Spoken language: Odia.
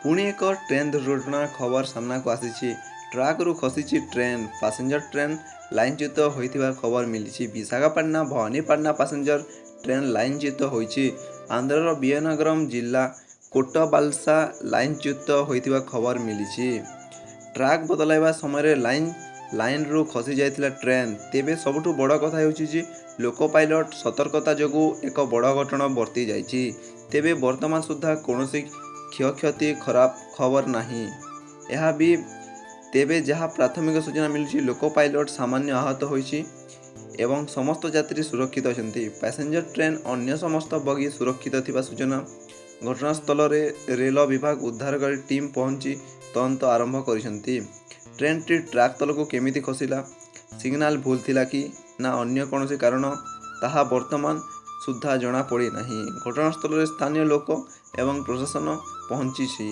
ପୁଣି ଏକ ଟ୍ରେନ୍ ଦୁର୍ଘଟଣା ଖବର ସାମ୍ନାକୁ ଆସିଛି। ଟ୍ରାକରୁ ଖସିଛି ଟ୍ରେନ୍। ପାସେଞ୍ଜର ଟ୍ରେନ୍ ଲାଇନଚ୍ୟୁତ ହୋଇଥିବା ଖବର ମିଳିଛି। ବିଶାଖାପାଟଣା ଭବାନୀପାଟଣା ପାସେଞ୍ଜର ଟ୍ରେନ୍ ଲାଇନଚ୍ୟୁତ ହୋଇଛି। ଆନ୍ଧ୍ରର ବିଜୟନଗରମ ଜିଲ୍ଲା କୋଟବାଲସା ଲାଇନଚ୍ୟୁତ ହୋଇଥିବା ଖବର ମିଳିଛି। ଟ୍ରାକ୍ ବଦଳାଇବା ସମୟରେ ଲାଇନରୁ ଖସି ଯାଇଥିଲା ଟ୍ରେନ୍। ତେବେ ସବୁଠୁ ବଡ଼ କଥା ହେଉଛି ଯେ ଲୋକୋ ପାଇଲଟ ସତର୍କତା ଯୋଗୁଁ ଏକ ବଡ଼ ଅଘଟଣ ବର୍ତ୍ତି ଯାଇଛି। ତେବେ ବର୍ତ୍ତମାନ ସୁଦ୍ଧା କୌଣସି କ୍ଷୟକ୍ଷତି ଖରାପ ଖବର ନାହିଁ। ଏହା ବି ତେବେ ଯାହା ପ୍ରାଥମିକ ସୂଚନା ମିଳୁଛି, ଲୋକୋ ପାଇଲଟ ସାମାନ୍ୟ ଆହତ ହୋଇଛି ଏବଂ ସମସ୍ତ ଯାତ୍ରୀ ସୁରକ୍ଷିତ ଅଛନ୍ତି। ପାସେଞ୍ଜର ଟ୍ରେନ୍ ଅନ୍ୟ ସମସ୍ତ ବଗି ସୁରକ୍ଷିତ ଥିବା ସୂଚନା। ଘଟଣାସ୍ଥଳରେ ରେଳ ବିଭାଗ ଉଦ୍ଧାରକାରୀ ଟିମ୍ ପହଞ୍ଚି ତଦନ୍ତ ଆରମ୍ଭ କରିଛନ୍ତି। ଟ୍ରେନ୍ଟି ଟ୍ରାକ୍ ତଳକୁ କେମିତି ଖସିଲା, ସିଗ୍ନାଲ ଭୁଲ ଥିଲା କି ନା ଅନ୍ୟ କୌଣସି କାରଣ, ତାହା ବର୍ତ୍ତମାନ ସୁଦ୍ଧା ଜଣାପଡ଼ିନାହିଁ। ଘଟଣାସ୍ଥଳରେ ସ୍ଥାନୀୟ ଲୋକ ଏବଂ ପ୍ରଶାସନ ପହଞ୍ଚିଛି।